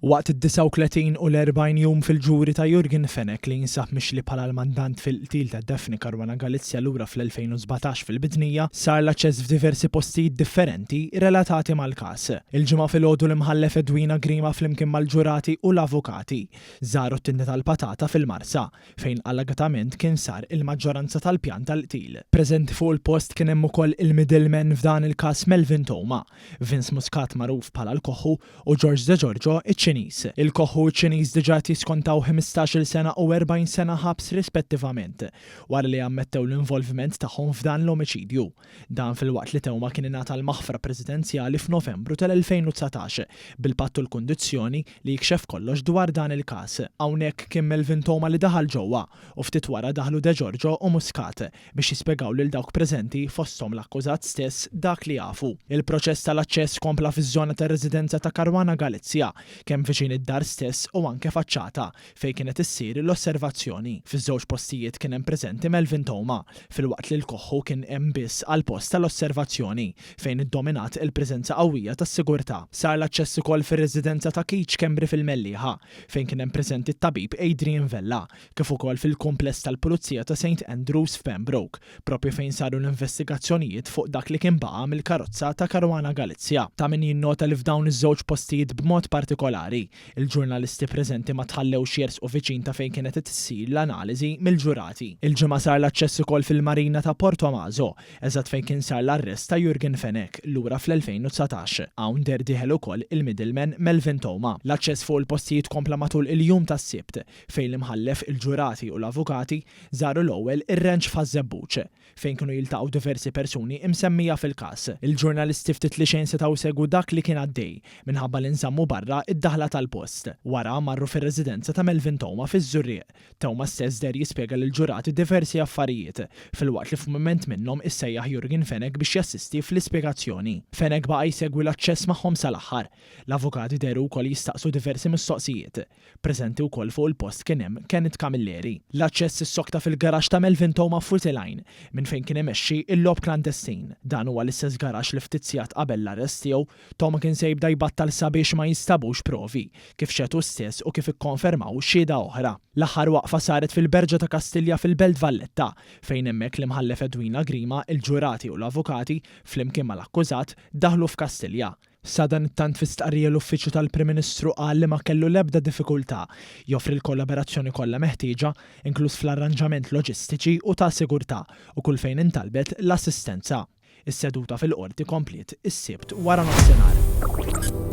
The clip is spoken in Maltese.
Waqt id-39 u l-40 jum fil-ġuri ta' Yorgen Fenech li jinsab mixli bħala l-mandant fil-qtil ta' Daphne Caruana Galizia lura fl-2017 fil-Bidnija, sar l-aċċess f'diversi postijiet differenti relatati mal-każ. Il-Ġimgħa filgħodu l-Imħallef Edwina Grima flimkien mal-ġurati u l-avukati żaru t-tinda tal-patata fil-Marsa fejn allegatament kien sar il-maġġoranza tal-pjan tal-qtil. Preżenti fuq il-post kien hemm ukoll il-middleman f'dan il-każ Melvin Theuma, Vince Muscat magħruf bħala l-Koħħu u George De Giorgio, iċ-Ċiniż. Il-Koħħu u ċ-Ċiniż diġà qed jiskontaw ħmistax-il sena u 40 sena ħabs rispettivament, wara li ammettew l-involviment tagħhom f'dan l-omiċidju. Dan filwaqt li Theuma kien ingħata l-maħfra presidenzjali f'Novembru tal-2019 bil-patt u l-kundizzjoni li jikxef kollox dwar dan il-każ. Hawnhekk kien Melvin Theuma li daħal ġewwa u ftit wara daħlu De Giorgio u Muscat biex jispjegaw lil dawk preżenti, fosthom l-akkużat stess, dak li jafu. Il-proċess tal-aċċess kompla fiż-żona tar-residenza ta' Caruana Galizia, kemm viċin id-dar stess u anke faċċata fejn kienet issir l-osservazzjoni. Fiż-żewġ postijiet kien hemm preżenti Melvin Theuma, filwaqt li l-Koħħu kien hemm biss għall-post tal-osservazzjoni, fejn iddominat il-preżenza qawwija tas-sigurtà. Sar l-aċċess ukoll fir-residenza ta' Keith Schembri fil-Mellieħa, fejn kien hemm preżenti t-tabib Adrian Vella, kif ukoll fil-kumpless tal-Pulizija ta' Saint Andrews f'Pembroke, proprju fejn saru l-investigazzjonijiet fuq dak li kien baqa' mill-karozza ta' Caruana Galizia. Ta' min jinnota li f'dawn iż-żewġ postijiet b'mod partikolari, il-ġurnalisti preżenti ma tħallewx jersqu viċin ta' fejn kienet qed issir l-analiżi mill-ġurati. Il-Ġimgħa sar l-aċċess ukoll fil-Marina ta' Portomaso, eżatt fejn kien sar l-arrest ta' Yorgen Fenech lura fl-2019. Hawn deher dieħel ukoll il-middleman Melvin Theuma. L-aċċess fuq il-postijiet kompla matul il-jum tas-Sibt, fejn l-Imħallef, il-ġurati u l-avukati żaru l-ewwel ir-ranch f'Ħaż-Żebbuġ, fejn kienu jiltaqgħu diversi persuni imsemmija fil-każ. Il-ġurnalisti ftit li xejn setgħu jsegwu dak li kien għaddej, minħabba li nżammu barra d-daħla tal-post. Wara marru fir-residenza ta' Melvin Theuma fiż-Żurrieq. Theuma stess deher jispjega lill-ġurati diversi affarijiet, filwaqt li f'mument minnhom issejjaħ Yorgen Fenech biex jassisti fl-ispjegazzjoni. Fenech baqa' jsegwi l-aċċess magħhom sal-aħħar. L-avukati dehru wkoll jistaqsu diversi mistoqsijiet. Preżenti wkoll fuq il-post kien hemm Kenneth Camilleri. L-aċċess issokta fil-garaxx ta' Melvin Theuma f'Witilgħajn, minn fejn kien imexxi l-logħob klandestin. Dan huwa l-istess garaxx li ftit sigħat qabel l-arrest tiegħu, Theuma kien se jibda jbattal sabiex ma jinstabux provi, kif xehed hu stess u kif ikkonfermaw xhieda oħra. L-aħħar waqfa saret fil-Berġa ta' Kastilja fil-Belt Valletta, fejn hemmhekk l-Imħallef Edwina Grima, il-ġurati u l-avukati, flimkien mal-akkużat, daħlu f'Kastilja. Sadanittant fi stqarrija l-Uffiċċju tal-Prim Ministru qal li ma kellu l-ebda diffikultà joffri l-kollaborazzjoni kollha meħtieġa, inkluż fl-arranġament loġistiċi u ta' sigurtà u kull fejn intalbet l-assistenza. Is-seduta fil-Qorti kompliet is-Sibt waranofsinhar.